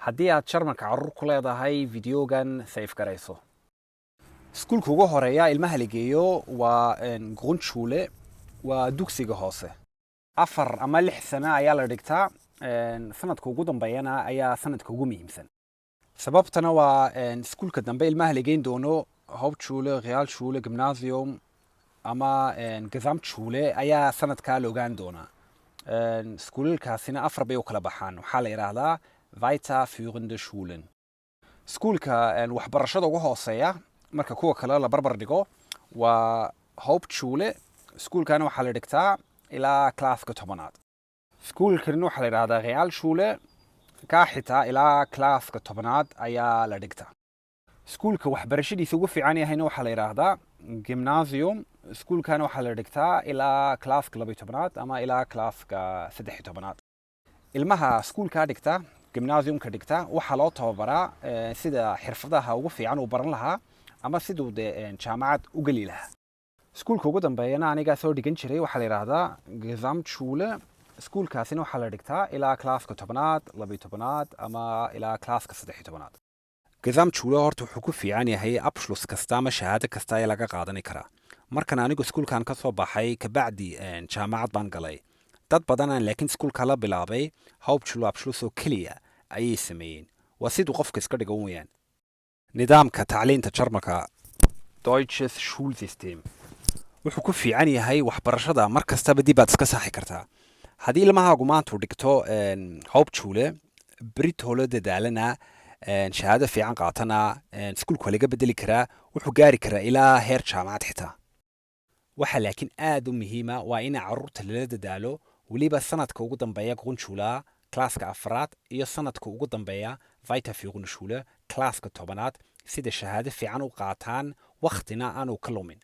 Haddii aad Jarmalka carruur ku leedahay, videogan save garayso. Iskuulka ugu horeeya ilmaha la geeyo waa Grundschule, waa dugsiga hoose. 4 ama 6 sano ayaa la dhigtaa. Sanadka ugu dambeeyana ayaa sanadka ugu muhiimsan. Sababtana waa iskuulka dambe ilmaha la geyn doono, Hauptschule, Realschule, Gymnasium ama Gesamtschule, ayaa sanadkaa la ogaan doonaa. Iskuulalkaasina afar bay u kala baxaan. Waxaa la yidhaahdaa weiterführende Schulen. Iskuulka waxbarashada ugu hooseeya marka kuwa kale la barbar dhigo waa Hauptschule. Iskuulkana waxaa la dhigtaa ilaa classka 10aad. Iskuulkan waxaa la yidhahdaa Realschule, kaa xitaa ilaa classka 10aad ayaa la dhigtaa. Iskuulka waxbarashadiisa ugu fiican yahayna waxaa la yidhaahdaa Gymnasium. Iskuulkana waxaa la dhigtaa ilaa classka 12aad ama ilaa classka 13aad. Ilmaha iskuulkaa dhigta, Gymnasiumka dhigta, waxaa loo tababaraa sida xirfadaha ugu fiican uu baran lahaa ama siduu dee jaamacad u geli lahaa. Iskuulka ugu dambeeyana anigaa soo dhigan jiray, waxaa la yidhaahdaa Gesamtschule. Iskuulkaasina waxaa la dhigtaa ilaa classka 10aad, 12aad ama ilaa classka 13aad. Gesamtschule horta wuxuu ku fiican yahay Abschluss kasta ama shahaado kasta ayaa laga qaadani karaa. Markan anigu iskuulkan ka soo baxay kabacdi jaamacad baan galay. Dad badanaan laakiin iskuulka la bilaabay Hauptschule Abschluss oo keliya ayay sameeyeen. Waa siduu qofka iska dhigo weyaan. Nidaamka tacliinta Jarmalka, Deutsches Schulsystem, wuxuu ku fiican yahay waxbarashada mar kastaba dib baad iska saaxi kartaa. Haddii ilmahaagu maanta uu dhigto Hauptschule, beritoo dadaalana, shahaado fiican qaatana, iskuulka waa laga bedeli karaa, wuxuu gaari karaa ilaa heer jaamacad xitaa. Waxa laakiin aada u muhiima waa ina caruurta lala dadaalo, weliba sanadka ugu dambeeya Grundschule, classka afraad, iyo sanadka ugu dambeeya weiterführende Schule, classka 10aad, sida shahaado fiican u qaataan, waktina aanu ka lumin.